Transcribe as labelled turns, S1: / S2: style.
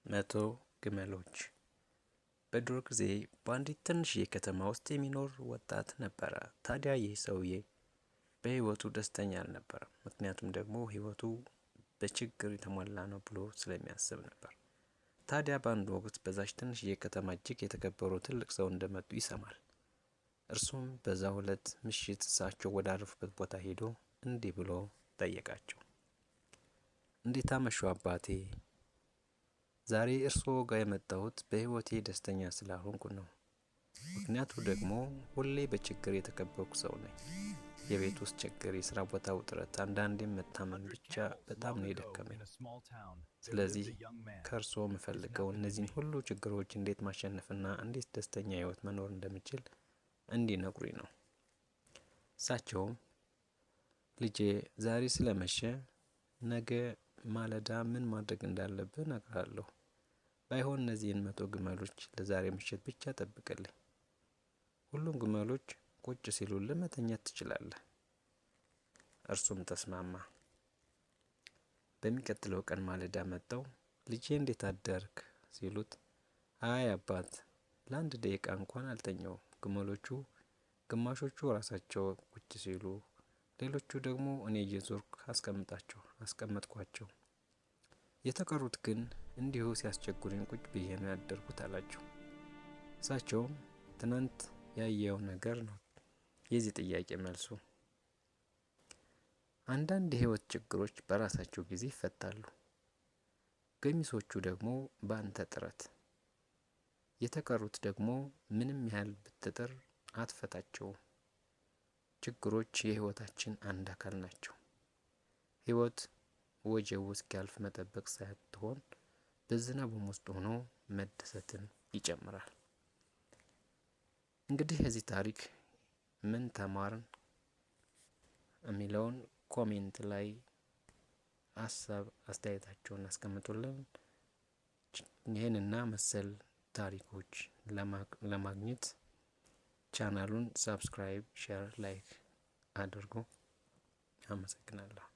S1: 100 ግመሎች። በድሮ ጊዜ በአንዲት ትንሽዬ ከተማ ውስጥ የሚኖር ወጣት ነበረ። ታዲያ ይህ ሰውዬ በህይወቱ ደስተኛ አልነበረም። ምክንያቱም ደግሞ ህይወቱ በችግር የተሞላ ነው ብሎ ስለሚያስብ ነበር። ታዲያ በአንድ ወቅት በዛች ትንሽዬ ከተማ እጅግ የተከበሩ ትልቅ ሰው እንደመጡ ይሰማል። እርሱም በዛው ዕለት ምሽት እሳቸው ወዳረፉበት ቦታ ሄዶ እንዲህ ብሎ ጠየቃቸው። እንዴት አመሹ አባቴ? ዛሬ እርስዎ ጋር የመጣሁት በህይወቴ ደስተኛ ስላልሆንኩ ነው። ምክንያቱ ደግሞ ሁሌ በችግር የተከበብኩ ሰው ነኝ። የቤት ውስጥ ችግር፣ የስራ ቦታ ውጥረት፣ አንዳንዴም መታመም ብቻ በጣም ነው የደከመኝ። ስለዚህ ከእርስዎ የምፈልገው እነዚህን ሁሉ ችግሮች እንዴት ማሸነፍና እንዴት ደስተኛ ህይወት መኖር እንደምችል እንዲነግሩኝ ነው። እሳቸውም ልጄ ዛሬ ስለመሸ ነገ ማለዳ ምን ማድረግ እንዳለብህ እነግርሃለሁ። ባይሆን እነዚህን 100 ግመሎች ለዛሬ ምሽት ብቻ ጠብቅልኝ። ሁሉም ግመሎች ቁጭ ሲሉልህ መተኛት ትችላለህ። እርሱም ተስማማ። በሚቀጥለው ቀን ማለዳ መጥተው ልጄ እንዴት አደርክ ሲሉት፣ አይ አባት ለአንድ ደቂቃ እንኳን አልተኛውም። ግመሎቹ ግማሾቹ ራሳቸው ቁጭ ሲሉ፣ ሌሎቹ ደግሞ እኔ እየዞርኩ አስቀመጥኳቸው። የተቀሩት ግን እንዲሁ ሲያስቸግሩኝ ቁጭ ብዬ ነው ያደርኩት አላቸው። እሳቸውም ትናንት ያየው ነገር ነው የዚህ ጥያቄ መልሱ። አንዳንድ የህይወት ችግሮች በራሳቸው ጊዜ ይፈታሉ። ገሚሶቹ ደግሞ በአንተ ጥረት፣ የተቀሩት ደግሞ ምንም ያህል ብትጥር አትፈታቸውም። ችግሮች የህይወታችን አንድ አካል ናቸው። ህይወት ወጀቡ እስኪያልፍ መጠበቅ ሳትሆን በዝናቡም ውስጥ ሆኖ መደሰትን ይጨምራል። እንግዲህ የዚህ ታሪክ ምን ተማርን የሚለውን comment ላይ ሀሳብ አስተያየታችሁን አስቀምጡልን። ይህንና መሰል ታሪኮች ለማግኘት ቻናሉን subscribe፣ share፣ like አድርጉ። አመሰግናለሁ።